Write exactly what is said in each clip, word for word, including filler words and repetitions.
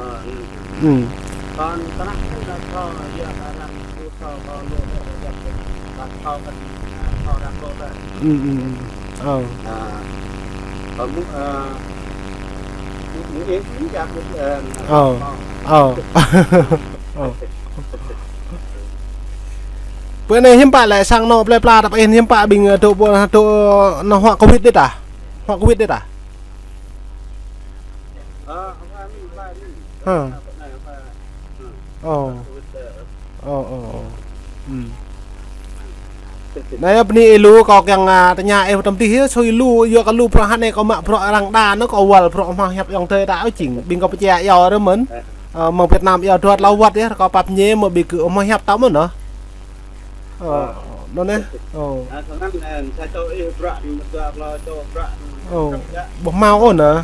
Ơ, ừ. Ừ. Kâo tơnap kơ kâo, yua kơ arăng kơ kâo, kâo lŏ lĕ, yua kơ kâo kăn, kâo arăng lŏ lĕ. Ừ, ừ, ừ. Ơ. Ơ. Kâo mŭ, ơ, mŭ, mŭ ih mŭ jak mŭ, ơ, ơ. Ơ. Ơ. Bơ anai hiư̆m pă lĕ sang anŏ plơi pla ta pơ ih hiư̆m pă ƀing, ơ, dŏ ƀu, dŏ, ơ, anŏ huă covid đôč ah? Huă covid đôč ah? Hă. Ơ. Ơ, ơ, ơ. Hm. Anai bơni ih lu kâo kiăng, a, tơña ih tơm tih yơh, sui lu, yua kơ lu bruă hă anai kâo mă bruă arăng đa, anŭn kâo wăl bruă hmâo hiăp ayŏng adơi ta ôh jing. Ƀing kâo pơčeh iâu rơmơn. Ơ, mơ̆ng Việt Nam iâu dua tlâo wơ̆t yơh, kâo pap ñe mơ̆ ƀing gơ̆ hmâo hiăp ta mơ̆n anŭn. Ơ, anŭn yơh. Ơ. Ơ, sa čô ih bruă, mơ̆ dua tlâo čô bruă. Ơ. Ƀu hmâo ôh anŭn.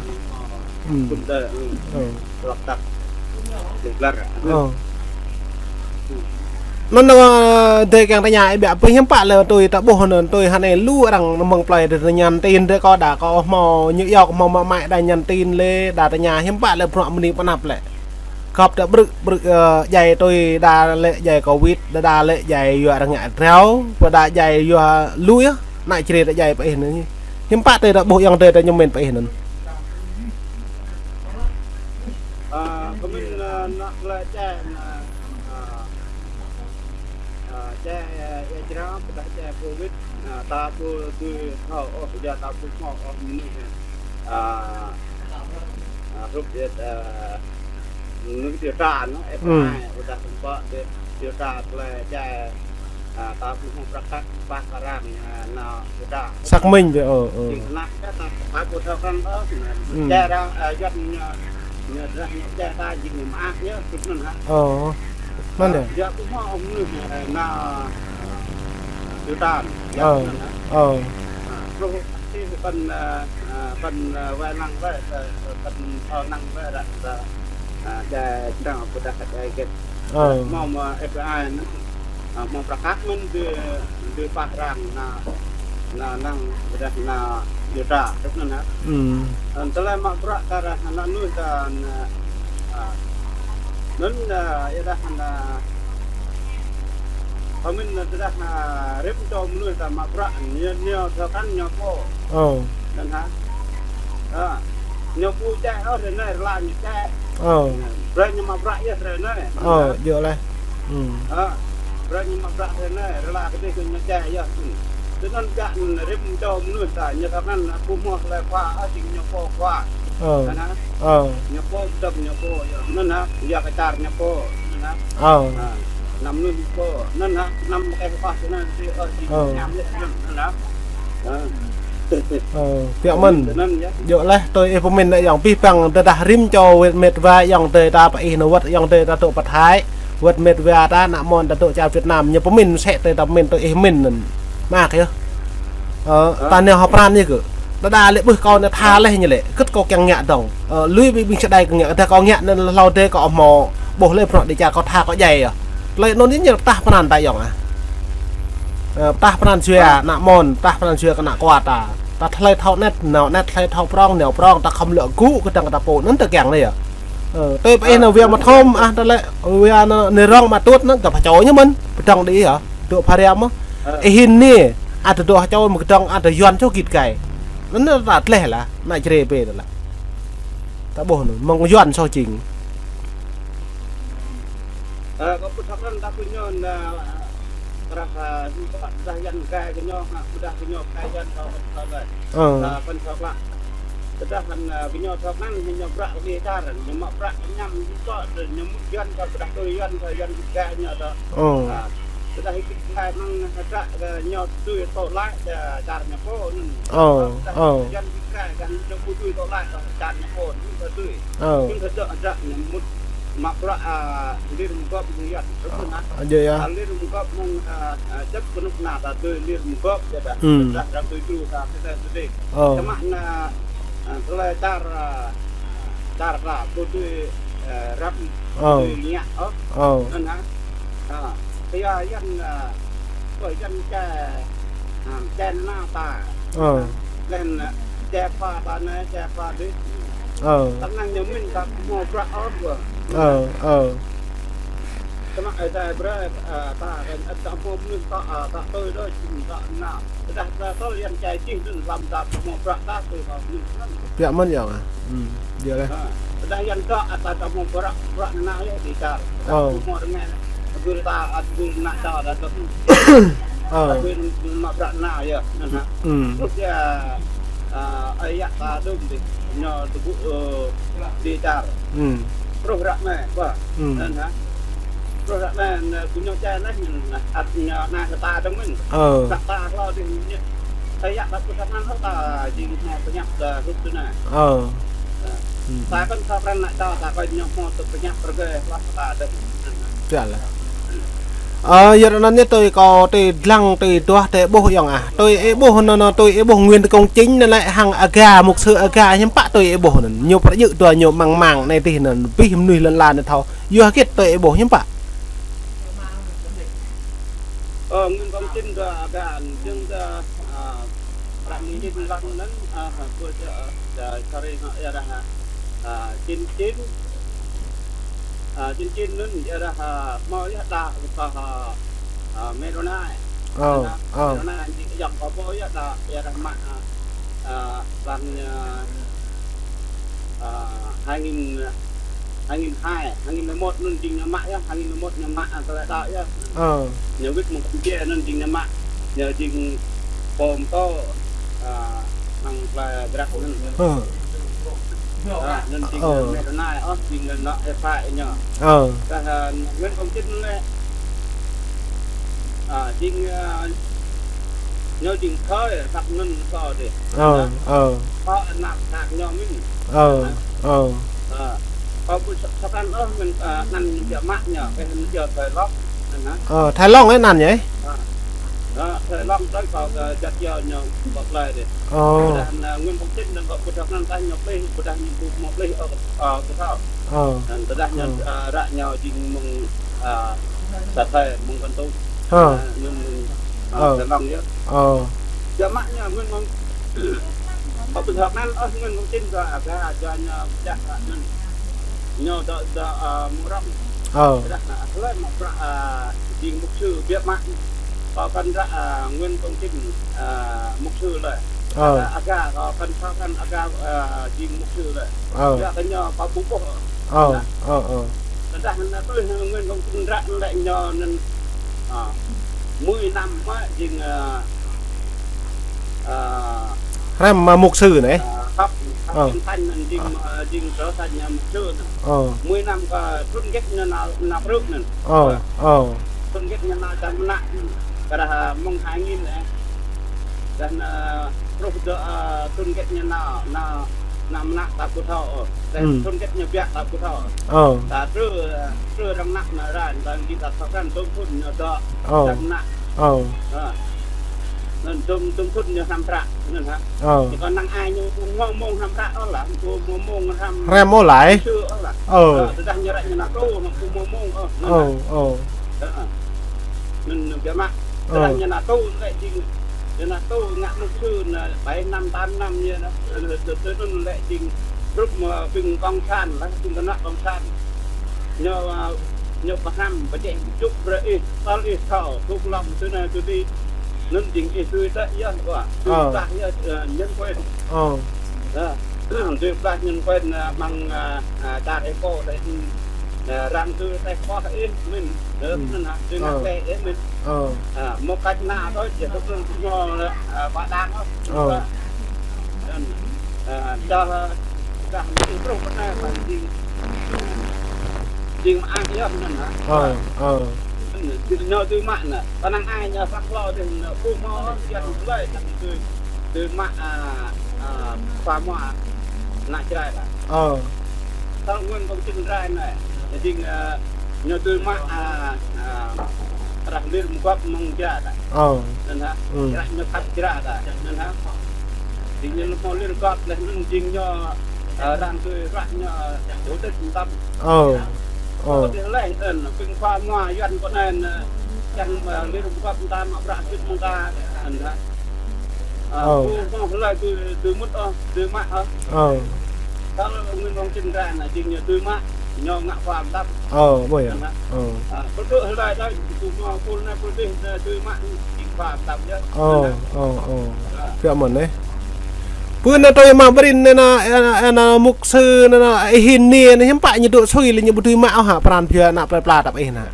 Hm. Ƀu djơ̆, hm. Ơ. Lăk tăk. Ƀu glar. Ơ. Anŭn, ơ, dơi kiăng tơña ih biă pơ hiư̆m pă lĕ tui ta ƀuh anŭn tui hă anai lu arăng mơ̆ng plơi dơi nhắn tin dơi kâo đa kâo hmâo ñu iâu kâo hmâo mă mă đa nhắn tin lĕ đa tơña hiư̆m pă lĕ bruă mơni pơanăp lĕ. Khŏp ta brư̆, brư̆, ơ, djai tui đa lĕ djai covid, đa đa lĕ djai yua arăng ngă drao, pơ đa djai yua lu yơh, ană Jrai ta djai pơ ih anŭn. Hiư̆m pă tui ta ƀuh ayŏng adơi ta ñu mĭn pơ ih anŭn. Ơ, kơ mĭn, ơ, ană plơi djai, ơ, ơ, ơ, djai, ơ, ia Jrai, pơdah djai covid, ơ, ta ƀu dưi thâo, ôh, yua ta ƀu hmâo, ôh, mơnuih, ơ, ơ, hrup yơh, ơ, Mơnuih điều tra anŭn, ơ, hm, ƀôdah tơmpă điều, điều tra tơlơi djai, ơ, ta ƀu hmâo prăk kăk pah kơ arăng, ơ, anŭn điều tra. Xác minh dơi, ơ, ơ. Jing tơnap kơ ta, ta ƀu thâo krăn ôh, hm, djai arăng, ơ, Yuan ñu, ñu ră ñu djai ta jing ñu mơak yơh, tui anŭn hă. Ơ, anŭn dơi. Ơ, yua ƀu hmâo mơnuih, ơ, anŭn, ơ, điều tra, yua, ơ, anŭn hă. Ơ. Ơ, truh pơkă kăn, ơ, ơ, kăn, ơ, wai lăng wai, ơ, ơ, kăn thâo năng wai ră, ơ, ơ, djai čơdơ̆ng ƀôdah djai gĕt. Ơ. Hmâo mơ̆ F B I anŭn, ơ, hmâo prăk kăk mơ̆n dui, dui pah arăng anŭn, anŭn, anŭn ƀôdah anŭn điều tra, tui anŭn hă. Hm. Ơ, tơlơi mă bruă kơ arăng anŭn mơnuih kơ anŭn, ơ, anŭn, ơ, yua dah anŭn, ơ, Kơ mĭn tơdah, ơ, rĭm čô mơnuih ta mă bruă, ñu, ñu thâo krăn ñu pô. Ơ. Anŭn hă. Ơ. Ñu ƀu djai ôh ră anai, rơla ñu djai. Ơ. Brơi ñu mă bruă yơh ră anai. Ơ, anŭn hă. Djơ̆ laih. Hm. Ơ. Brơi ñu mă bruă ră anai, rơla kơdih ñu djai yơh. Tui anŭn biă rĭm čô mơnuih ta, ñu thâo krăn ƀu hmâo tơlơi khua, ơ, jing ñu pô khua. Ơ. Anŭn hă. Ơ. Ñu pô, dŏ ñu pô, yơh. Anŭn hă, yua kơ čar ñu pô. Anŭn hă. Ơ. Ơ. Anăm nŭn kơ, anŭn hă, anăm kơ pah anŭn, ơ, či, ơ, ñam lĕ, anŭn hă. Ơ. Ơ, biă mơ̆n. Anŭn yơh. Djơ̆ laih, tui ih pơmĭn anai ayŏng, abih bang tơdah rĭm čô wơ̆t met wa ayŏng adơi ta pơ ih anŭn wơ̆t ayŏng adơi ta dŏ pơ Thái, wơ̆t met wa ta ană mơnuih ta dŏ čar Việt Nam, ñu pơmĭn sĕ tui ta pơmĭn tui ih pơmĭn anŭn. Mơak yơh. Ơ, ơ. Ta nao hơpran ñu kơ. Đơđa lĕ ƀuh kâo anai tha laih ñu lĕ. Kơ̆t kâo kiăng ngă dơ̆ng. Ơ, lui ƀing, ƀing sơđai kơ ngă, kơdah kâo ngă anŭn hlâo dêh kâo hmâo ƀuh lĕ bruă dêh čar kâo tha kâo djai yơh. Tơlơi anŭn ñu pơtă pran ta ayŏng ah. Ơ, pơtă pran jua, ơ, ană mơnuih, pơtă pran jua kơ ană kuat ta. Ta tơlơi thâo anet, nao anet, tơlơi thâo prŏng, nao prŏng, ta khŏm lŏ gŭ kơdơ̆ng kơ ta pô, anŭn ta kiăng anai yơh. Ơ, tui pơ ih anŭn wia mă thom, ah, tơlơi, wia anŭn, anai rŏng mă tuăt anŭn, ta pơčô ñu mơ̆n, pơdơ̆ng đĭ yơh. Dŏ pha riam mơ̆n. Ơ. Ơ, hin anai, ăt dŏ hơčô mơ̆ng kơdơ̆ng, ăt Yuan čô git gai. Anŭn ta tlaih lah, ană Jrai pơ tơlơi. Ta ƀuh anŭn, mơ̆ng Yuan soh jing. Ơ, kâo pơthâo krăn ta kơ ñu anŭn, ơ, krah, ơ, dah Yuan gai kơ ñu, ha, dah kơ ñu gai Yuan kâo pơthâo krăn. Ơ. Ơ, pơthâo krăn. Tơdah hăn, ơ, kơ ñu thâo krăn, ñu bruă kơ dêh čar, ñu mă bruă ñam, ñu kơ, ñu mŭt Yuan kơ, pơdah tui Yuan kơ, Yuan gai ñu ta. Ơ. Ơ. Tơdah ih kơ gai mơ̆ng hơdră kơ ñu tui tŏ laĭ, ơ, čar ñu pô anŭn. Ơ, ơ. Tơdah Yuan ih gai kơ ñu ƀu tui tŏ laĭ, ơ, čar ñu pô anŭn kơ tui. Ơ. Anŭn hơdră, hơdră ñu mŭt mă bruă, ơ, Liên Hợp Quốc mơ̆ng Yuan. Ơ, djơ̆ yơh. Ơ, Liên Hợp Quốc mơ̆ng, ơ, ơ, čăp kơnuk kơna ta tui Liên Hợp Quốc yơh dah. Hm. Tơdah arăng tui tui ta, tui tui tui. Ơ. Samơ̆ anŭn, ơ, tơlơi čar, ơ, čar ta ƀu tui, ơ, răm, ƀu tui ngă, ơ. Ơ. Anŭn hă. Ơ, kơ Yuan, ơ, kơ Yuan čar, ơ, čar anŭn ta. Ơ. Laih anŭn, ơ, čar pha ta anai, čar pha dih. Ơ. Tơnăng ñu mĭn ta hmâo bruă ôh, ƀă. Ơ, ơ. Tơnăng ai ta bruă, ơ, ta, ơ, ta hmâo mĭn ta, ơ, ta tui đôč, ta nao. Tơdah ta tơl yang čai čih anŭn lăm ta hmâo bruă ta tui ta mĭn anŭn. Bruă mơ̆n yơh. Hm, yơh lĕ. Ha, tơdah yang ta, ơ, ta hmâo bruă, bruă nao yơh dêh čar. Ơ. Hmâo rơngai. Gơ̆ ta, ơ, gơ̆ nao ta, ta tui. Ơ. Gơ̆ nao bruă nao yơh. Anŭn hă. Hm. Truh yơh, ơ, ai yă ta dum dih. Ñu tơgŭ, ơ, dêh čar. Hm. Truh ră anai, ƀă. Hm. Anŭn hă. Truh ră anai, anai, gơñu čai anai, anai, ăt ñu anai kơ ta dơ̆ng mơ̆n. Ơ. Kơ ta hlâo dih ñu. Tơdah yă ta pơsat anŭn hlâo ta jing hmâo pơñap ta hrup tui anai. Ơ. Ơ. Hm. Ta kăn sa pran ană čô, ta kăn ñu hmâo tơ pơñap pơrơgơi hlâo ta dơ̆ng. Biă lĕ. Ơ, yua anŭn yơh tui kâo tui lăng tui duah tui ƀuh yơh ah. Tui ih ƀuh anŭn, anŭn tui ih ƀuh Nguyễn Công Chính anŭn lĕ hăng aga, mục sư aga hiư̆m pă tui ih ƀuh anŭn. Ñu pơrơjư̆ dua ñu mơ̆ng mơ̆ng anai tih anŭn. Abih mơnuih lŏn ala anai thâo. Yua hơget tui ih ƀuh hiư̆m pă. Ơ, Nguyễn Công Chính dua aga, jing dua, ơ, Pran Nguyễn Chính lăng anŭn, ơ, hă, ƀuh čơ, ơ, čar ih hă, yua dah, ơ, Chính Chính. Ơ, Chính Chính anŭn, yua dah, ơ, hmâo yơh đa, ƀuh, ơ, ơ, Mê Đô Nai. Ơ, ơ. Mê Đô Nai, jing yơh kâo ƀuh yơh đa, yua dah mă, ơ, ơ, lăng, ơ, ơ, hai nghìn, hai nghìn hai, hai nghìn lẻ một anŭn jing ñu mă yơh, hai nghìn lẻ một ñu mă, ơ, tơlơi đaŏ yơh. Ơ. Ñu wĭt mơ̆ng Campuchia anŭn jing ñu mă, ñu jing pô mơtô, ơ, hăng plơi Grab anŭn. Ơ. Ơ, anŭn jing Mê Đô Nai, ơ, jing ñu nao ĕp pha ñu. Ơ. Tơdah, ơ, Nguyễn Công Chính lĕ, ơ, jing, ơ, ñu jing khơi, khăp anŭn kâo dih. Ơ, ơ. Kâo anăp khăp ñu mĭn. Ơ, ơ. Ơ. Kâo ƀu sa-, sa pran ôh mĭn, ơ, anăn biă mă ñu, kơ hăng ñu Thái Long, anŭn hă. Ơ, Thái Long anŭn yơh. Ơ. Ơ, Thái Long tơl kâo, ơ, jăt yua ñu ƀă plơi dih. Ơ. Tơdah, ơ, Nguyễn Công Chính anŭn kâo ƀu thâo anăn tah ñu plih, ƀôdah ñu ƀu hmâo plih, ơ, ơ, ƀu thâo. Ơ. Anŭn tơdah ñu, ơ, ră ñu jing mơ̆ng, ơ, sa thai mơ̆ng Kon Tum. Ơ. Ơ, ñu mơ̆ng, ơ, Thái Long yơh. Ơ. Biă mă ñu Nguyễn Công Kâo ƀu thâo anăn ôh Nguyễn Công Chính dua aga, dua ñu pơčah anăn. Ñu dŏ, dŏ, ơ, mơ̆ng rŏng. Ơ. Tơdah, ơ, hlơi mă bruă, ơ, jing mục sư biă mă. Kâo kăn ră, ơ, Nguyễn Công Chính, ơ, mục sư lĕ. Ơ. Aga, aga, kâo kăn thâo kăn aga, ơ, jing mục sư lĕ. Ơ. Yua kơ ñu kâo ƀu ƀuh. Ơ, ơ, ơ. Tơdah anăn tui Nguyễn Công Chính ră lĕ ñu anăn, ơ, mười năm mơ̆ jing, ơ, ơ, hrăm mă mục sư anai. Ơ, khăp, khăp Ơ. Kinh thánh anăn jing, ơ, jing trở thành, ơ, mục sư anăn. Ơ. Mười năm kơ trŭn gĕt ñu nao, nao krư̆ anăn. Ơ, ơ. Trŭn gĕt ñu nao čar mơnă anăn. Kơ dah, ơ, mơ̆ng hai nghìn anai. Dah anăn, ơ, truh dŏ, ơ, trŭn gĕt ñu nao, nao, nao mơnă ta ƀu thâo ôh. Dah Hmm. trŭn gĕt ñu biă ta ƀu thâo. Ơ. Ta truh, ơ, truh arăng mơnă anăn rai, ta jing ta thâo kăn dŭm thŭn ñu dŏ Ơ. arăng mơnă. Ơ. Ơ. Anăn dŭm, dŭm thŭn ñu hrăm hră, anăn hă. Ơ. Ñu kơ năng ai ñu ƀu hmâo mông hrăm hră ôh lah, ƀu hmâo mông hrăm Hrăm ôh lah. Sư ôh lah. Ơ. Ơ, tơdah ñu ră ñu nao tŭ, ƀu hmâo mông ôh, anăn Ơ, hă. Ơ. Ơ, ơ. Anăn, anăn biă mă. Ơ. Tơdah ñu nao tŭ lĕ jing, ñu nao tŭ ngă mục sư anăn bảy năm, tám năm ñu nao. Tơ-, tơ-, tơ-, anŭn lĕ jing hrup mơ̆ng ƀing cộng sản lah, ƀing kơnuk cộng sản. Ñu, ơ, ñu pơhrăm, pơčeh pơčŭk brơi ih, tơl ih thâo, tŭ lăng tui anai tui adih. Anŭn jing ih tui tơ̆ yơh, ƀă. Tui Ơ. Tơ̆ yơh, ơ, nhân quyền. Ơ. Ơ. Tui plah nhân quyền, ơ, mơ̆ng, ơ, ơ, čar ih pô tơ̆, ơ, arăng tui tơ̆ pô ih mĭn. Ơ, Hmm. anăn hă, tui Ơ. ngă tơ̆ ih mĭn. Ơ. Ơ, một cách nào đó, či hrup anŭn ñu, ơ, ƀă đang ôh. Ơ. Anŭn, ơ, čar, ơ, čar mĭn truh pơ anai, pơ jing, jing mơak yơh anŭn hă. Ơ, ơ. Anŭn, ñu tui mă anŭn. Kơ năng ai ñu săk hlâo dih anŭn, ƀu hmâo ôh, jing tơlơi, jing tui, tui mă, ơ, ơ, pha mă, ană Jrai lah. Ơ. Tơl Nguyễn Công Chính rai anai. Jing, ơ, ñu tui mă, ơ, ơ, rah lir mơguăp mơ̆ng Jrai lah. Ơ. Anŭn hă? Hmm. Jrai ñu khăp Jrai lah. Anŭn hă? Jing ñu hmâo lir mơguăp leh anŭn jing ñu, ơ, arăng tui rah ñu, ơ, chủ tịch mơtam. Ơ. Ơ. Tui leh anŭn, ƀing khua mua Yuan kơ anai, ơ, čang, ơ, lir mơguăp mơtam, mă bruă sĭt mơ̆ng ta, anŭn hă? Ơ, Ơ. ƀu hmâo hlơi tui, tui mŭt ôh, tui mă ôh. Ơ. Kalau Nguyễn Văn Chính ra là chính ñu tui mă, ñu ngă khua mơtam. Ơ, ƀơi yơh. Ngă. Ơ. À, pơtŭ hơi lai lai, tui mă, pul na pul dih, na tui mă, chính khua mơtam yơh. Ơ, ngă. Ơ, ơ. À. Pioh mơ̆n anai. Pơ anai tui mă ƀơi anai na, anai, anai mục sư anai na, ih hin anai, anai hiư̆m pă ñu dŏ sui lĕ ñu ƀu tui mă ôh hă, pran pioh ană plơi pla tap ih anai.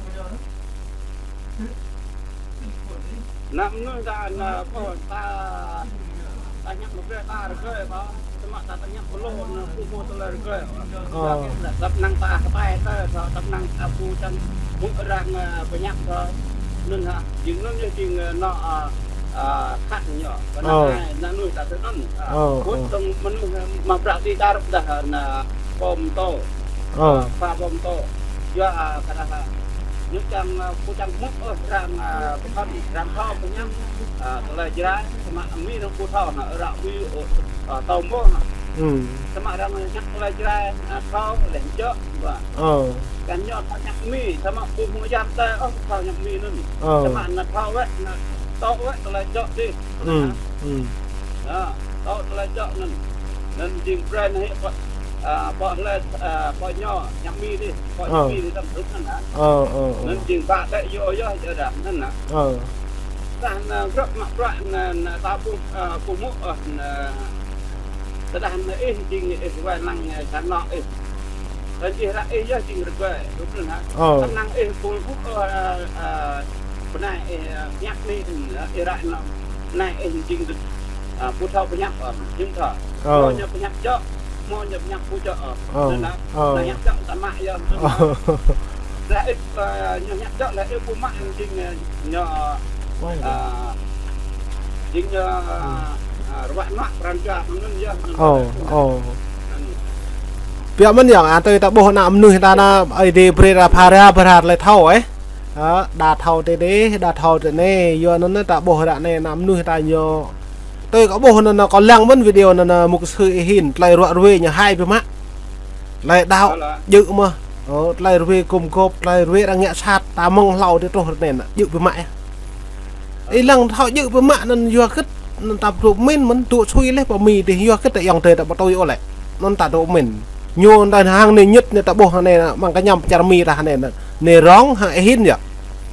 Ană mơnuih ta, ană pô ta, ta ñăp mơ̆ ta rơgơi ƀă, samơ̆ ta, ta ñăp pơlô, ană pô mơ̆ tơlơi rơgơi. Ơ. Tăp năng ta kơtai tơ, tăp năng ta pô čang mŭk arăng, ơ, pơñăp tơ. Anŭn hă, jing anŭn yơh jing, ơ, anŏ, ơ, ơ, khăt ñu. Kơ ană ai, ană mơnuih ta tơ anŭn. Ơ, ơ. Kut tơ̆ng mơnuih, ơ, mă prăk đi ta rŭp dah, ană pô mơtô. Ơ. Ơ, pha pô mơtô. Yua, ơ, kơ dah, ơ, ñu čang, ơ, pô čang mŭk, ơ, arăng, ơ, pơkŏn, arăng thâo pơñăp, ơ, tơlơi Jrai, samơ̆ mi arăng ƀu thâo, ană arăng ƀu, ơ, ơ, thâo mơ̆, ană. Hm. Samơ̆ arăng ñăp tơlơi Jrai, ơ, thâo, lĕ jŏk, ƀă. Ơ. Kăn ñu thâo ñăp mi, samơ̆ ƀu mơ̆ yam tơ, ơ, thâo ñăp mi anŭn. Ơ. Samơ̆ ană thâo wơ̆t, ană tŏ wơ̆t, tơlơi jŏk dih. Hm, hm. Ơ, tŏ tơlơi jŏk anŭn. Anŭn jing brơi anai pơ, ơ, pơ hlơi, ơ, pơ ñu, ñăp mi dih, pơ ñăp mi dih, tăm rŭp anŭn, hă. Ơ, ơ, ơ. Anŭn jing pă tĕ yua yơh, yơh dah, anŭn, hă. Ơ. Tơdah ană grŏp mă bruă ană, ană ta ƀuh, ơ, ƀuh mŭk, ơ, ană, tơdah ană ih jing ih wai lăng, ơ, čang anŏ ih. Tơdah ih ră ih yơh jing rơgơi, rŭp anŭn hă. Ơ. Tơdah ană ih ƀuh mŭk, ơ, ơ, bơnai ih, ơ, ñăp mi, ơ, ih ră anŭn. Ană ih jing, ơ, ƀu thâo pơñăp, ơ, jing thâo. Ơ. Mơ̆ ñu pơñăp jŏk, mơ̆ ñu pơñăp ƀu jŏk, ơ. Ơ. Anŭn hă. Ơ. Ană ñăp jŏk ta mă yơh, anŭn hă. Ơ. Tơdah ih, ơ, ñu ñăp jŏk lĕ ih ƀu mă jing, ơ, ñu, ơ, jing ñu, ơ, ơ, ruă nuă pran jua anŭn yơh, anŭn. Ơ, ơ. Anŭn. Pioh mơ̆n yơh, ơ, tui ta ƀuh ană mơnuih ta anai, Ơi Adai brơi ta phara, phara tơlơi thâo, ơ. Ơ, đa thâo tơ dih, đa thâo tơ anai, yua anŭn ta ƀuh ră anai ană mơnuih ta ñu. Tui kâo ƀuh anŭn, anŭn kâo lăng mơ̆n video anŭn, anŭn mục sư ih hin, tơlơi ruă ruê ñu hai biă mă. Tơlơi đaŏ, djơ̆ mơ̆. Ơ, tơlơi ruê gum gôp, tơlơi ruê arăng ngă sat, ta mơ̆ng hlâo dih truh ră anai, djơ̆ biă mă yơh. Ih lăng thâo djơ̆ biă mă anŭn yua hơget, anŭn ta dŏ pơmĭn mơ̆n dŏ sui leh pơ mi dih yua hơget ta ayŏng adơi ta ƀu tui ôh lĕ. Anŭn ta dŏ pơmĭn. Ñu anŭn ta hăng anai ñit anai ta ƀuh anai mơ̆ng kơ ñăm čar mi ta anai anai. Anai rŏng hăng ih hin yơh.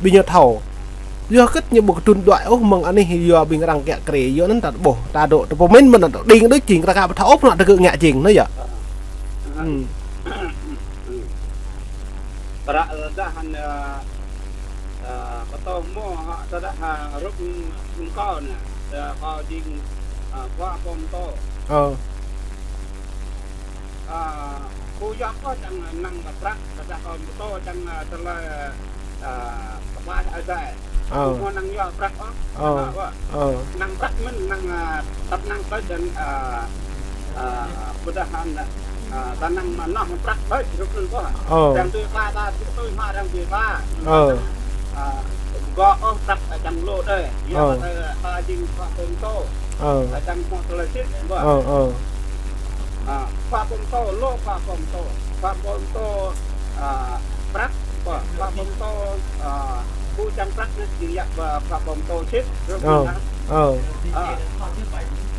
Ƀing ñu thâo. Yua hơget ñu ƀu kơdŭn đuaĭ ôh mơ̆ng anih yua ƀing arăng kiă kriê yua anŭn ta ƀuh. Ta dŏ ta pơmĭn mơ̆n ta ding đôč jing ta ka ƀu thâo ôh ană ta kơ ngă jing anai yơh. Hm. Prăk tơdah, ơ, ơ, pơtô mơ̆, hă, tơdah, ơ, rup mơ̆ng kâo anai, ơ, kâo jing, ơ, khua pơtô. Ơ. Ơ, ƀu yap kâo čang năng kơ prăk, tơdah kâo pơtô čang, ơ, tơlơi, ơ, kơƀah Ơi Adai. Ơ. Ƀu mơ̆ năng yua prăk ôh. Ơ. Ană ƀă. Ơ. Năng prăk mơ̆n năng, ơ, tăp năng tơl čang, ơ, ơ, pơdah hăng, ơ, ta năng mă noh prăk ƀơi, rup anŭn ƀă. Ơ. Arăng tui pla ta, tui mă arăng tui pla. Ơ. Ơ, gŏ ôh prăk, ơ, čang lô đơi. Yua ơ. Kơ ta, ta jing khua pơtô. Ơ. Ta čang mơ̆ tơlơi sĭt, ƀă. Ơ, ơ. Ơ, khua pơtô, lô khua pơtô. Khua pơtô, ơ, prăk, ƀă, khua pơtô, ơ, ƀu čang prăk anai, jing yap, ƀă, khua pơtô sĭt, rup anŭn hă. Ơ. Ơ.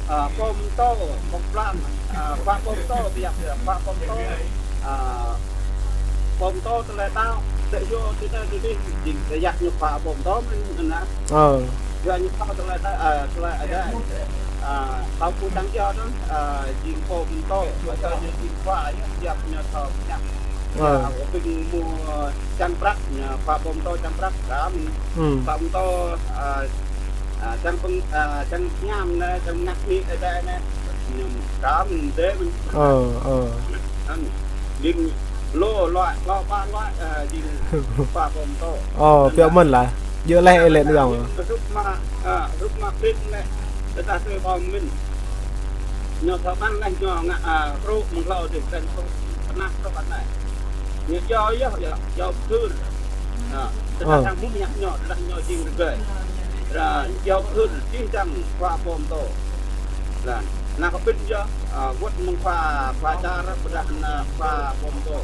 Ơ, pơtô, pơblang, ơ, khua pơtô, biă, khua pơtô, ơ, pơtô tơlơi đaŏ, tơ yua tơ anai tơ dih, jing tơ yap ñu khua pơtô mơ̆n, anŭn hă. Ơ. Yua ñu thâo tơlơi đaŏ, ơ, tơlơi Ơi Adai. Ơ, thâo ƀu čang yua anŭn, ơ, jing pơtô, ƀă tơ ñu jing khua, yua yap ñu thâo pơñăp. Ơ. Yua, ƀing mơ̆ čang prăk, ñu khua pơtô čang prăk, kăm. Hm. Khua pơtô, ơ, ơ, čang pơng-, ơ, čang pơñam anai, čang ngă mi Ơi Adai anai. Ñu kăm dêh mơ̆n. Ơ, ơ. Anŭn. Jing lô luai, lô ba luai, ơ, jing khua pơtô. Ơ, pioh mơ̆n lah. Djơ̆ leh ih lĕ anŭn yơh. Rup mă, ơ, rup mă prin lĕ. Tơdah tui kâo pơmĭn. Ñu thâo ƀăn leh ñu ngă, ơ, kru mơ̆ng hlâo dih, kăn kru, pơnah kru ƀăn leh. Ñu jao yơh, yơh, jao pơthưr. Ơ, tơdah arăng mŭt ñăp ñu, tơdah ñu jing rơgơi. Ra, jao pơthưr, jing čang khua pơtô. Lah, ană kơ ƀĭn yơh, ơ, wơ̆t mơ̆ng khua, khua čar, pơdah ană khua pơtô.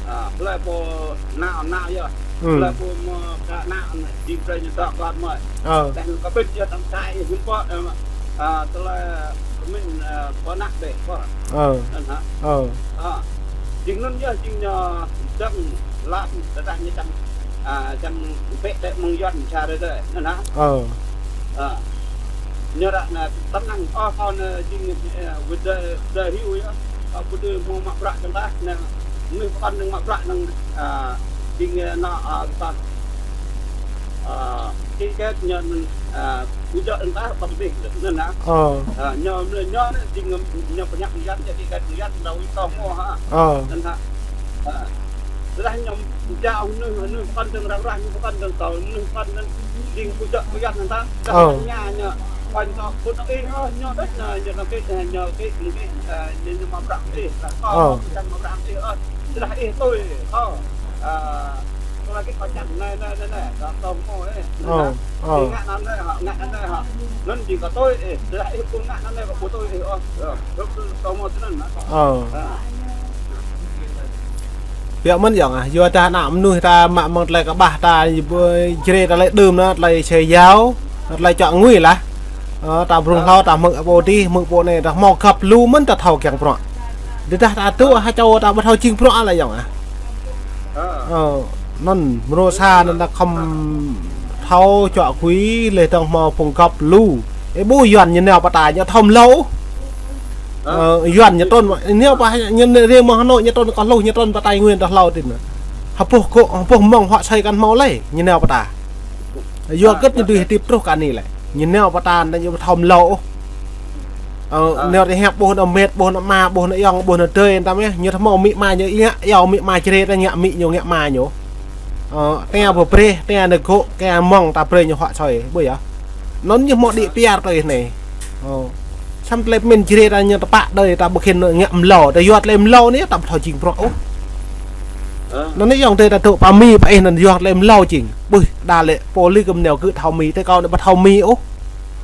Ơ, hlơi pô nao, nao yơh. Hm. Hlơi pô mơ̆ ka nao, jing brơi ñu dŏ kơt mơ̆. Ơ. Tơdah kơ ƀĭn yơh tăm sai, hiư̆m pă, ơ, Ơ, tơlơi pơmĭn, ơ, pơnăk dêh, pơ. Ơ. Anŭn hă? Ơ. Ơ. Jing anŭn yơh, jing ñu dơ̆ng lăm, tơdah ñu čang, ơ, čang bĕ tĕ mơ̆ng Yuan čar dêh, anŭn hă? Ơ. Ơ. Ñu ră anai tơnăng, ơ, kâo anai jing, ơ, wơ̆t dêh, dêh hyu yơh. Kâo pơdơi mơ̆ng mă bruă čang tah, anai, mơnuih pơkŏn anŭn mă bruă anŭn, ơ, jing, ơ, anŭn, ơ, tah. Ơ, kit kĕt ñu, ơ, ƀu djơ̆ anŭn tah ƀăng dih, anŭn hă? Ơ. Ơ, ñu, ñu, ñu, jing ñu pơñăp mơyang, jing kit kĕt mơyang, rau ih tŏng mơ̆ hă? Ơ. Anŭn hă? Ơ. Tơdah ñu jao mơnuih, mơnuih pơkŏn dơ̆ng rang rah, mơnuih pơkŏn dơ̆ng tŏ, mơnuih pơkŏn dơ̆ng jing ƀu djơ̆ mơyang anŭn tah. Ơ. Tơdah ñu, pơkŏn tŏ, ƀu djơ̆ ih, ơ, ñu đôč, ơ, ñu đôč kit, ơ, ñu kit, ñu kit, ơ, ñu, ñu mă bruă ih, tah, ơ, ƀu djơ̆ mă bruă ih, ơ. Tơdah ih tui, ơ. Ơ. Kâo lăi kâo čang anai, anai, anai, anai, kâo tŏng mơ̆, ơ. Ơ, ơ. Ih ngă anŭn anai hă, ngă anŭn anai hă. Anŭn jing kâo tui, ơ. Tơdah ih ƀu ngă anŭn anai, kâo ƀu tui, ơ. Ơ, tŏng mơ̆ tui anŭn, ơ. Ơ. Ơ. Biă mơ̆n yơh, ơ. Yua dah ană mơnuih ta mă mơ̆ng tơlơi kơƀah ta, jrê ta lĕ đưm anŭn, tơlơi sơi yao, tơlơi čŏk ngui lah. Ơ, ta brung hlâo, ta hmư̆ pô dih, hmư̆ pô anai, ta hmâo găp lu mơ̆n ta thâo kiăng bruă. Tơdah ta tŭ, ha čô ta ƀu thâo jing bruă lĕ yơh, ơ. Ơ, anŭn, mrô sa anŭn ta khŏm thâo čŏk kui, leh dơ̆ng hmâo phung găp lu. Ơ, ƀu Yuan ñu nao pơ ta, ñu thâo mlâo. Ơ, Yuan ñu trŭn, ñu pơ, ñu riêng mơ̆ng Hà Nội, ñu trŭn kơ hluh, ñu trŭn pơ Tây Nguyên ta hlâo tĭn. Hơpuh kơ, hơpuh mơ̆ng huă sơi kăn hmâo lơi, ñu nao pơ ta. Yua kơ ñu dưi hơdip truh kơ anai lĕ. Ñu nao pơ ta, ñu thâo mlâo. Ơ, nao tơ hiăp ƀuh nao met, ƀuh nao ama, ƀuh nao ayŏng, ƀuh nao adơi, ta mơ̆, ñu thâo hmâo amĭ ama ñu ngă, yua amĭ ama jrê ta ngă amĭ ñu ngă ama ñu. Ơ, tơña pơbrơi, tơña nao gŏ, tơña mơ̆ng ta brơi ñu huă sơi, ƀu yơh. Anŭn ñu hmâo đĭ piar tui anai. Ơ. Samơ̆ tơlơi pơmĭn jrê ta ñu tơpă đơi ta ƀu khĭn ngă mlâo, ta yua tơlơi mlâo anai ta ƀu thâo jing bruă ôh. Anŭn anai yơh tơlơi ta tŭ pơ Mi pơ ih anŭn yua tơlơi mlâo jing. Ƀuh, đa lĕ pô lih kơ mơneo kơ thâo Mi, tơ kâo anai ƀu thâo Mi ôh.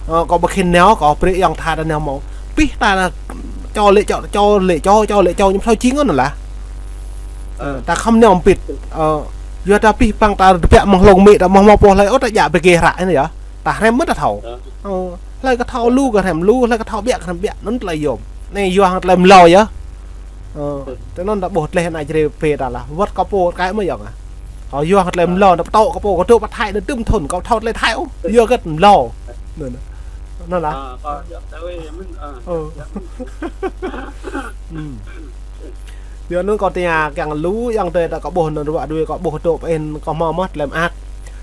Ơ, kâo ƀu khĭn nao, kâo brơi ayŏng tha ta nao mơ̆. Pih ta anai čô lĕ čô, čô lĕ čô, čô lĕ čô, ñu ƀu thâo jing anŭn lah. Ơ, ta khŏm nao pĭt. Ơ, yua ta pih păng ta tơbiă mơ̆ng hlŏng Mi ta mơ̆ hmâo pô hlơi ôh ta djă pơgê hră anai yơh. Ta hrăm mơ̆ ta thâo. Ơ, hlơi kơ thâo lu kơ hrăm lu, hlơi kơ thâo biă kơ hrăm biă, anŭn tơlơi yôm. Anai yua hăng tơlơi mlâo yơh. Ơ, tơ anŭn ta ƀuh tơlơi ană jrê pơ ta lah. Wơ̆t kơ pô kơ mơ̆ yơh, ơ. Ơ, yua hăng tơlơi mlâo, ta pơtô kơ pô, kơ tŭ pơ Thái, ta tŭm thŭn, kơ thâo tơlơi Thái ôh. Yua kơ mlâo. Anŭn, anŭn lah. Ơ. Yua anŭn kâo tơña kiăng lu, yua tơ ta kơ ƀuh anŭn ruă đuaĭ kơ ƀuh dŏ pơ ih kơ hmâo mơ̆ tơlơi mơak.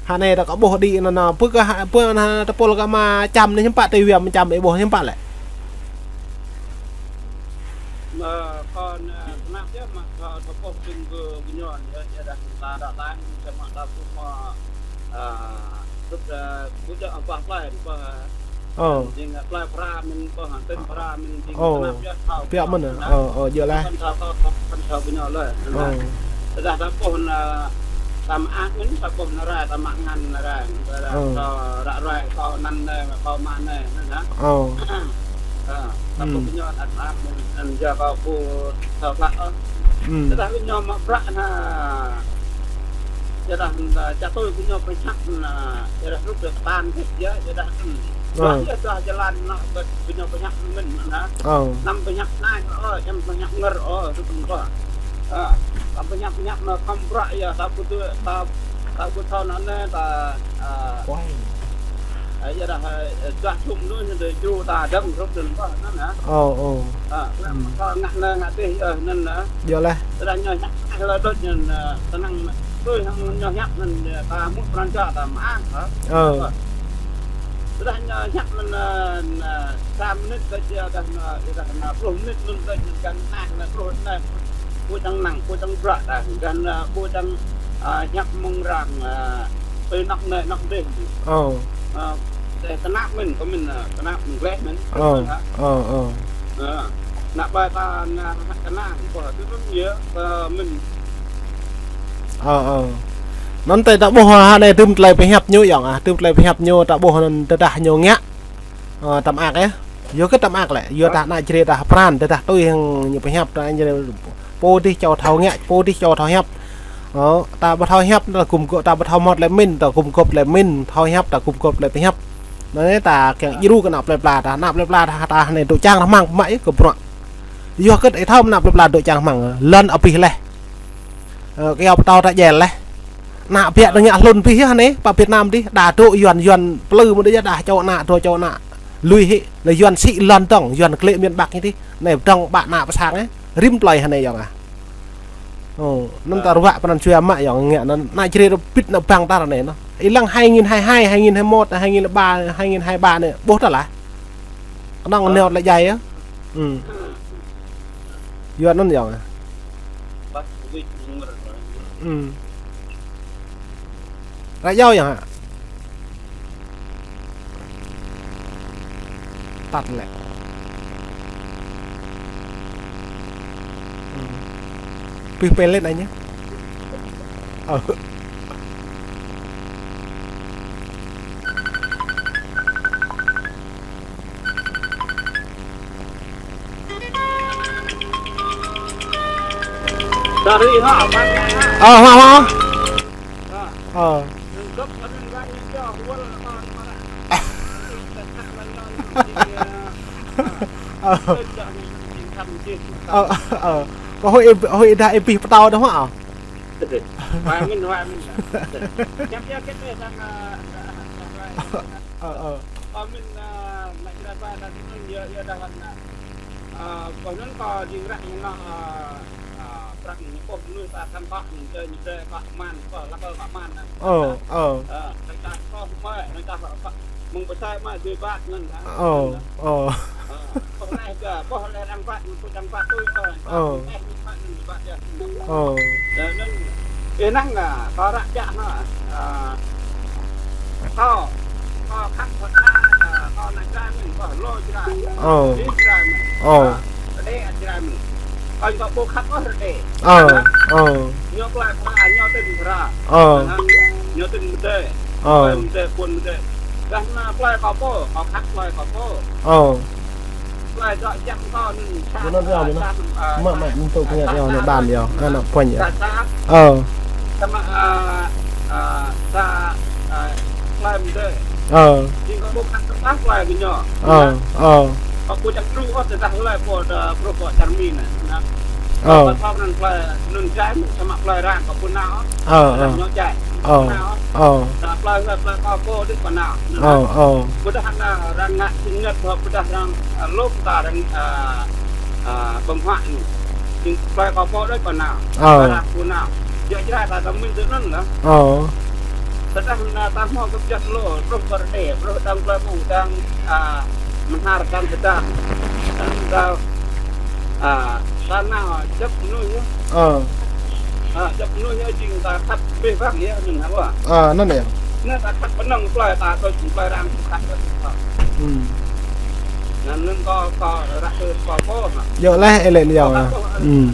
Hă anai ta kơ ƀuh đĭ anŭn, anŭn, pơ kơ hă, pơ anŭn ta pôl kơ mă čăm anai hiư̆m pă tui wia mă čăm ih ƀuh hiư̆m pă lĕ. Mă kơ anŭn, anŭn yơh mă kơ ta ƀuh ƀing gơñu anŭn yơh, yơh dah ta dah ta, čăm mă ta ƀuh mă, ơ, tŭt, ơ, ƀu djơ̆ ƀah plai, ƀah Ơ. Jing, ơ, plei Pra mơ̆n, ƀuh, tơ̆n Pra mơ̆n, jing tơnap yơh, thâo. Biă mơ̆n, ơ, ơ, ơ, djơ̆ laih. Kăn thâo, kăn thâo kơ ñu lơi. Ơ. Tơdah ta ƀuh anŭn, ta mă ak mơ̆n, ta ƀuh anŭn rai, ta mă ngăn anŭn rai. Ơ. Thâo ră ruai, thâo anăn anai, thâo mă anai, anŭn hă. Ơ. Ơ, ta ƀuh kơ ñu anăn ak mơ̆n, anŭn yơh kâo ƀu thâo klă ôh. Tơdah kơ ñu mă bruă anŭn. Yua dah, ơ, čă tui kơ ñu pơhiăp anŭn, yua dah hrup dah kơtan kơ yơh, yua dah, ơ. Ơ. Yua dah jơlan anŭn, kơ, kơ ñu pơhiăp mơ̆n, anŭn. Ơ. Anăm pơhiăp anai, ơ, anăm pơhiăp ngơr, ơ, hrup anŭn kơ. Ơ, anăm pơhiăp, pơhiăp anŭn khŏm bruă yơh, ta ƀu tui, ta, ta ƀu thâo anŭn, ta, ơ. Ơ, yua dah, ơ, čuah čum anŭn, ñu dơi djru ta dơ̆ng hrup anŭn kơ, anŭn, ơ. Ơ, ơ. Ơ, anŭn kơ ngă anai, ngă dih, ơ, anŭn, ơ. Yơh laih. Tơdah ñu hiăp, ơ, lơ đôč ñu, ơ, tơnăng tui hăng ñu hiăp anŭn, ơ, ta mŭt pran jua ta mă, hă? Ơ. Tơdah ñu hiăp anŭn, ơ, sa minit kơ yua dah, ơ, yua dah, ơ, pluh minit anŭn kơ ñu găn nah, anŭn pluh anai. Ƀu čang năng, ƀu čang bruă ta, găn, ơ, ƀu čang, ơ, hiăp mơ̆ng arăng, ơ, tui anŏ anai, anŏ dih. Ơ. Ơ, tơnap mơ̆n, kơ mơ̆n, ơ, tơnap mơ̆n gleh mơ̆n. Ơ, ơ, ơ. Ơ, ană ƀai ta, ană, ană, kơ mơ̆n. Ơ, ơ. Anŭn tơdah ta ƀuh, ơ, anai tơ̆m tơlơi pơhiăp ñu yơh, ơ, tơ̆m tơlơi pơhiăp ñu ta ƀuh anŭn tơdah ñu ngă. Ơ, ta mă ak yơh. Yua kơ ta mă ak lĕ, yua dah ană jrê dah pran, tơdah tui hăng ñu pơhiăp, ta jrê pô dih čô thâo ngă, pô dih čô thâo hiăp. Ơ, ta ƀu thâo hiăp, ta gum gŏp, ta ƀu thâo mơ̆ tơlơi pơmĭn, ta gum gŏp tơlơi pơmĭn, thâo hiăp, ta gum gŏp tơlơi pơhiăp. Anai ta kiăng djru kơ ană plơi pla ta, ană plơi pla ta, ta anai dŏ čang rơmang mă ih kơ bruă. Yua kơ ih thâo ană plơi pla dŏ čang rơmang, lŏn abih laih. Ơ, kơ yua pơtao ta djel laih. Ană biă ta ngă hlŭn abih yơh anai, pơ Việt Nam dih, đa dŏ Yuan, Yuan plư mơ̆n dih yơh, đa čô ană, dŏ čô ană. Lui hĭ, lĕ Yuan sĭ lŏn dơ̆ng, Yuan klĕ miền Bắc ñu dih. Anai dơ̆ng ƀă ană pơ sang ih, rĭm plơi anai yơh ah. Ơ, anŭn ta ruă pơ anŭn jua mă yơh ngă anŭn, ană Jrai rơbit ană bang ta anai anŭn. Ih lăng hai nghìn hai hai, hai nghìn hai mốt, hai nghìn ba, hai nghìn hai ba anai, ƀuh ta lah. Kơnơ̆ng neo lĕ djai yơh. Ư. Yua anŭn yơh. Ư. Ră yơh hă? Tắt lĕ. Ư. Pih pê lên anh nhé. Ơ. Dari ha, abang ha. Ơ, hoa, hoa. Ha. Ơ. Gấp hơn là như cho, huân là con mà. Ơ. Ơ, ơ. Kâo hơi, hơi đa ê pih pơtao đó hả? Hoa mĭn, hoa mĭn. Chăm chăm kết nè, sang, à, Ơ, ơ. Ơ, mĭn, ơ, mă Jrai ba ta tui anŭn yơh, yơh đa hăn, ơ, ơ, boh anŭn kâo jing ră ñu nao, ơ, ơ, prăk ñu boh mơnuih ta khăn kơ, ñu dơi, ñu dơi kơ man, kơ lăp kơ man. Ơ, ơ. Ơ, ta kơ mă, ta kơ mơ̆ng pơsai mă dui ba ngăn ta. Ơ, ơ. Ơ, boh leh kơ, boh leh đang ba, ñu đang ba tui kơ. Ơ. Ơ. Ơ, anŭn, ih năng, a, kâo ră jak hă, a, kâo, kâo khăp hơt hă, a, kâo ană Jrai mơ̆n, kâo hlô Jrai. Ơ. Ih Jrai mơ̆n. Ơ. A, Rơđê Jrai mơ̆n. Kâo ñu kâo ƀu khăp ôh Rơđê. Ơ, ơ. Ñu klai phara, ñu tĭn phara. Ơ. Hă? Ñu tĭn mơdê. Ơ. Klai mơdê, ƀuôn mơdê. Dah anŭn klai kâo pô, kâo khăp klai kâo pô. Ơ. Mă, mă, mơ̆ng tŭ kơ ngă yơh, ană đan yơh, ană puăn yơh. Ơ. Ơ. Ơ, ơ. Ơ, ơ. Ơ, ơ. Ơ, ơ. Ơ, ơ. Ƀôdah ană arăng ngă sĭt ñăt, ƀôdah arăng, a, lŏm ta arăng, a, a, ƀơ̆ng huă anai. Jing plơi kâo pô đôč pơ anai. Ơ. Arăng pơ anai. Jăk jrai ta tơmĭn tui anŭn lah. Ơ. Tơdah anŭn ta hmâo kơ pơjăt lŏ, truh pơ Rơđê, truh đang plơi pô, đang, a, Mơhnar, đang Sêdang. Đang, a, ta nao jăp mơnuih yơh. Ơ. A, jăp mơnuih yơh jing ta khăp abih bang yơh anŭn hă. Ơ, anŭn yơh. Anŭn ta khăp pơnăng plơi ta, tui plơi arăng khăp. Ư. Anŭn, anŭn kâo, kâo ră kơ kâo pô hă. Yơh leh, ê lĕ yơh. Ư.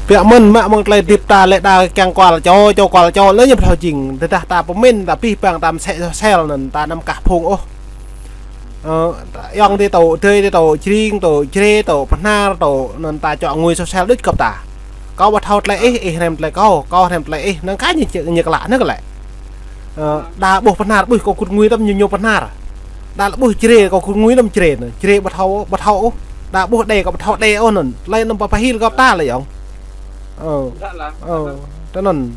Biă mơ̆n mă mơ̆ng tơlơi hơdip ta lĕ đa kiăng kual čô, čô kual čô, lĕ ñu pơthâo jing. Tơdah ta pơmĭn, ta abih bang ta mơsĕ soh sel anŭn, ta anăm kah phung ôh. Ơ, ayŏng adơi tŭ, adơi adơi tŭ, Jring tŭ, Jrai tŭ, Bahnar tŭ, anŭn ta čŏk ngui soh sel đôč gơ̆p ta. Kâo ƀu thâo tơlơi ih, ih hrăm tơlơi kâo, kâo hrăm tơlơi ih, năng kah ñu, ñu klă, năng klă. Ơ, đa ƀuh Bahnar, ƀuh kâo kŭt ngui tơm ñu, ñu Bahnar. Đa lĕ ƀuh Jrai, kâo kŭt ngui tơm Jrai anŭn. Jrai ƀu thâo, ƀu thâo ôh. Đa ƀuh Đê, kâo ƀu thâo Đê ôh anŭn. Tơlơi anŭn pơpă hil gơ̆p ta lĕ ayŏng. Ơ. Ơ, tui anŭn.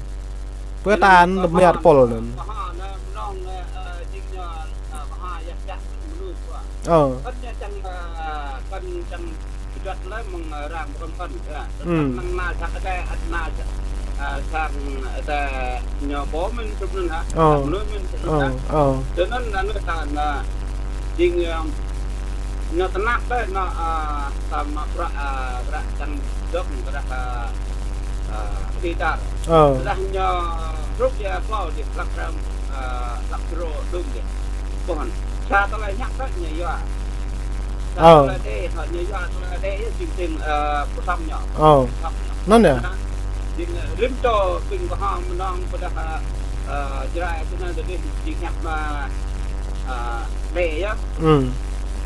Pơ ta anŭn mơyat pôl anŭn. Ơ. Kơ ñu čang, a, kơ ñu čang kơjăt lĕ mơ̆ng, a, arăng pơkŏn kŏn, yơh. Ư. Năng na čang kơ tơ, na čang, a, čang kơ tơ ñu pô mĭn tui anŭn hă. Ơ. Mơnuih mĭn tui anŭn hă. Ơ, ơ. Tui anŭn anŭn ta na jing, a, ñu tơnap lĕ ñu, a, samơ̆ prăk, a, prăk čang dŏ, prăk, a, a, kơđi dar. Ơ. Tơdah ñu hrup yơh klâo dih, hlăk răm, a, hlăk brô đŭm dih. Pơhăn. Sa tơlơi ñăk tơ̆ ñu yua. Sa tơlơi đe, ñu yua tơlơi đe yơh jing tin, ơ, pơsăm ñu. Ơ. Pơsăm ñu. Anŭn yơh. Jing, ơ, rĭm čô ƀing kơhŏm mơnơ̆ng pơdah, ơ, ơ, Jrai tui anŭn tơdih jing ñăk mă, ơ, đe yơh. Ư.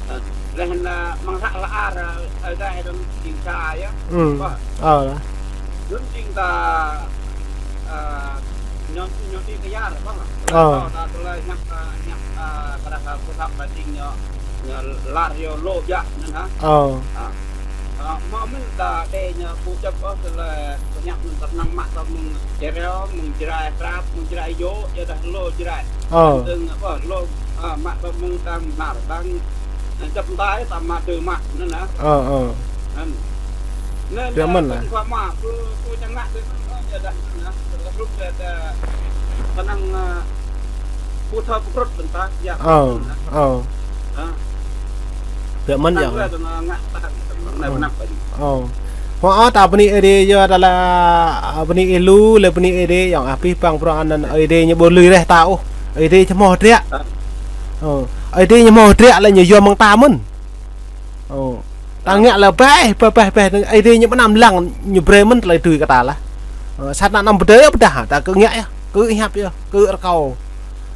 Ơ, leh anŭn, ơ, mơ̆ng hră hla ar, ơ, ơ, đe dơ̆ng jing sa yơh. Ư. Ơ. Anŭn jing ta, ơ, Ñu, ñu đi kơ yar, ƀơ̆ng. Ơ. Tơlơi, tơlơi ñăp, ơ, ñăp, ơ, kơ đah, ơ, pơsap ƀă ding ñu, ñu lar yơh lŏ biă, anŭn hă? Ơ. Ơ. Ơ, mơ̆ mơ̆n ta đe ñu pơjăp ôh, tơlơi pơñăp mơ̆n ta năng mă ta mơ̆ng Jrai, mơ̆ng Jrai Krap, mơ̆ng Jrai Yŏ, yơh dah lŏ Jrai. Ơ. Tơ̆ng apa, lŏ, ơ, mă ta mơ̆ng tam nar, tang, ơ, jăp ta, ta mă tơ mă, anŭn hă? Ơ, ơ. Anŭn. Anŭn, biă mơ̆n lah. Kơ mă, kơ, kơ čang ngă tơ mă, yơh dah, anŭn hă? Tơlơi hrup tơ, tơ, kơnang, ơ, pơthâo pơkrŭt ƀing ta, yơh. Ơ, ơ. Hă? Biă mơ̆n yơh. Ơ. Hmâo ôh ta bơni Ơi Adai yơh, ta lĕ, a, bơni ih lu, lĕ bơni Ơi Adai yơh, abih bang bruă anŭn Ơi Adai ñu ƀu lui rĕh ta ôh. Ơi Adai ñu hmâo hơdră. Ơ. Ơ, Ơi Adai ñu hmâo hơdră lĕ ñu yua mơ̆ng ta mơ̆n. Ơ. Ta ngă lĕ bĕ, bĕ, bĕ, bĕ, Ơi Adai ñu ƀu anăm lăng ñu brơi mơ̆n tơlơi tui kơ ta lah. Ơ, sat anăm pơdơi pơdah, ta kơ ngă yơh, kơ hiăp yơh, kơ rơkâo.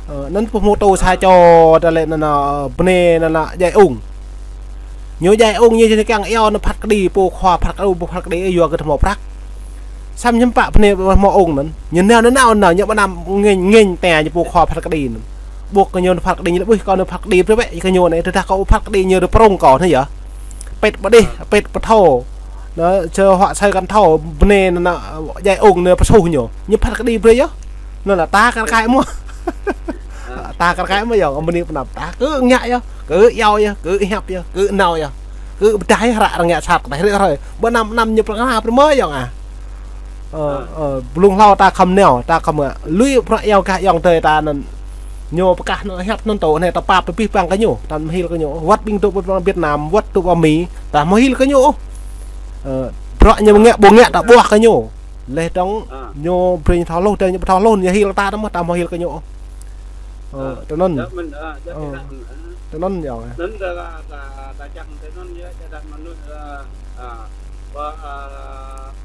Ơ, anŭn pơhmutu sa čô ta lĕ anŭn, ơ, bơnai anŭn, ơ, djai ung. Ñu djai ung ñu kiăng iâu anŭn phat kơđi pô khua phat kơđi, pô phat kơđi yua kơ tơhmâo prăk. Samơ̆ hiư̆m pă bơnai hmâo ung anŭn. Ñu nao, nao, nao, nao, ñu ƀu anăm ngêñ, ngêñ tơ ñu pô khua phat kơđi anŭn. Ƀuh kơ ñu phat kơđi ñu lĕ, ƀuh kơ ñu phat kơđi brơi bĕ, kơ ñu anai, tơdah kâo phat kơđi ñu rơprung kâo anai yơh. Pĕt pơđih, pĕt pơthâo. Anŭn, čơ huă asơi kăn thâo, bơnai anŭn, anŭn, djai ung anŭn pơsuh ñu. Ñu phat kơđi brơi yơh. Anŭn lah ta kar kaĭ mơ̆. Ta kar kaĭ mơ̆ yơh, bơni pơnăp ta. Kơ ngă yơh, kơ iâu yơh, kơ hiăp yơh, kơ nao yơh. Kơ pơdah yơh, hră arăng ngă sat kơ ta hrơi hrơi. Ƀu anăm anăm ñu pơkra brơi mơ̆ yơh ah. Ơ, ơ, blung hlâo ta khŏm nao, ta khŏm ngă. Lui bruă iâu gah ayŏng adơi ta anŭn. Ñu pơkah anŭn hiăp anŭn tơ anai ta pap abih bang kơ ñu. Ta hmâo hil kơ ñu. Wơ̆t ƀing dŏ ƀơi Việt Nam, wơ̆t dŏ ƀơi Mi. Ta hmâo hil kơ ñu. Ơ, bruă ñu ngă, ƀu ngă ta ƀuah kơ ñu. Laih dơ̆ng ñu brơi ñu thâo hluh, tơ ñu ƀu thâo hluh, ñu hil ta tơ mơ̆, ta hmâo hil kơ ñu. Ơ, tơ anŭn. Ơ, tơ anŭn yơh. Anŭn ta, ta, ta čang tơ anŭn yơh, čơdah mơnuih, ơ, ơ, ƀơ, ơ,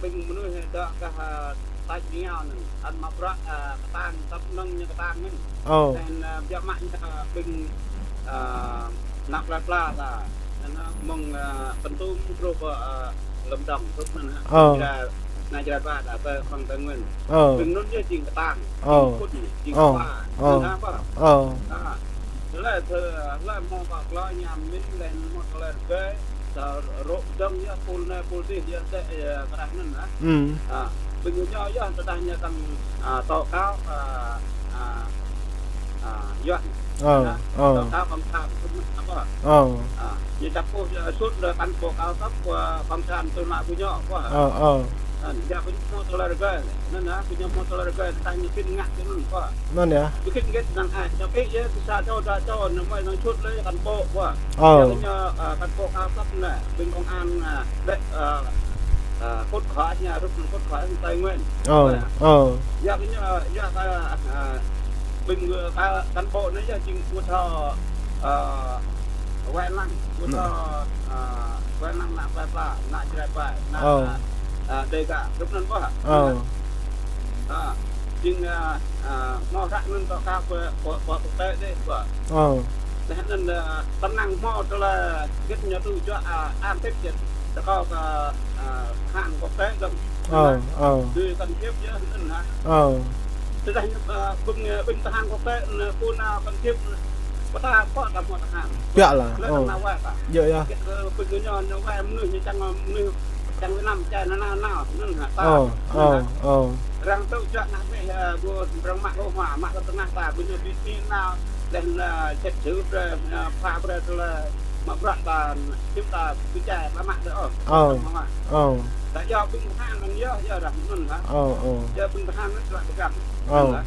ƀing mơnuih dŏ gah, ơ, tač rơngiao anŭn, anŭn mă bruă, ơ, kơtang, tăp mơ̆ng ñu kơtang anŭn. Ơ. Laih anŭn, ơ, biă mă ñu, ơ, ƀing, ơ, ană plơi pla ta. Anŭn, ơ, mơ̆ng, ơ, Kon Tum truh pơ, ơ, Lâm Đồng, truh anŭn, ơ, Ơ. Jrai, ană Jrai Ba ta, pơ Păng Tây Nguyên. Ơ. Ƀing anŭn yơh jing kơtang, ơ, jing phŭn, jing, ơ, khua, ơ, anŭn hă ƀă. Ơ. Ơ. Tơlơi, tơlơi hmâo kơ klâo ñam min laih hmâo tơlơi rơgơi, ta rŏ dơ̆ng yơh, pul anai pul adih yơh, tơ, ơ, kơ arăng anŭn hă. Hm. Ơ. Ƀing ñu yơh, tơdah ñu kăn, ơ, tŏ kâo, ơ, ơ, ơ, yua. Ơ, ơ. Tŏ kâo kăn khan, tŭ mă ƀă. Ơ. Ơ, ñu čăp ôh, ơ, sut lĕ kăn tŏ kâo tŏ, ơ, kăn khan tŭ mă ƀu ñu ƀă. Ơ, ơ. Ơ, yua ƀing ñu hmâo tơlơi rơgơi. Anŭn hă, ƀing ñu hmâo tơlơi rơgơi, tơdah ñu khĭn ngă tui anŭn ƀă. Anŭn yơh. Ñu khĭn ngă năng ai, ñu pĭ yơh, kơ sa čô, dua čô, ñu mơ̆ năng sut lĕ kăn tŏ ƀă. Ơ. Yua ƀing ñu, ơ, kăn tŏ kâo tŏ anai, ƀing công an, ơ, lĕ, ơ, ơ, kut khóa ñu, rŭp kut khóa Tây Nguyên. Ơ, ơ. Yua kơ ñu, yua kơ, ơ, ƀing, ơ, kơ cán bộ anai yơh jing ƀu thâo, ơ, wai lăng, ƀu thâo, ơ, wai lăng ană plơi pla, ană Jrai Ba, ană, ơ, Đêga, rŭp anŭn ƀă. Ơ. Ơ, jing, ơ, ơ, hmâo hră anŭn tŏ kâo pơ, pơ, pơ quốc tế dih ƀă. Ơ. Laih anŭn, ơ, tơnăng hmâo tơlơi git ñu tŭ juă, ơ, an tip jing. Tơkâo kơ, ơ, tơhan quốc tế dơ̆ng. Ơ, ơ. Tui kăn thiêp yơh anŭn hă. Ơ. Tơdah ñu, ơ, ƀing, ơ, ƀing tơhan quốc tế, ơ, pô nao kăn thiêp, pơtă pơ ta hmâo tơhan. Biă lah. Lĕ ơ. Tơnao wai ta. Yơh, yơh. Kơ, ơ, ƀing ñu, ñu wai mơnuih, ñu čang, ơ, mơnuih čang Việt Nam, čang nao nao, anŭn hă ta. Ơ, anŭn hă. Ơ, ơ. Arăng tŭ juă ngă meh, ơ, ƀu arăng mă kơ hmua, mă kơ tơnah ta, ƀing ñu ƀu ƀu nao. Laih anŭn, ơ, čet čư̆ brơi, ơ, pha brơi tơlơi mă bruă ta, hiư̆m ta pơčah ta mă dơ̆ng ôh. Ơ, ơ. Ta yua ƀing tơhan anŭn yơh, yơh dah anŭn hă. Ơ, ơ. Yua ƀing tơhan anŭn tơlơi pơgăm. Ơ. Anŭn hă.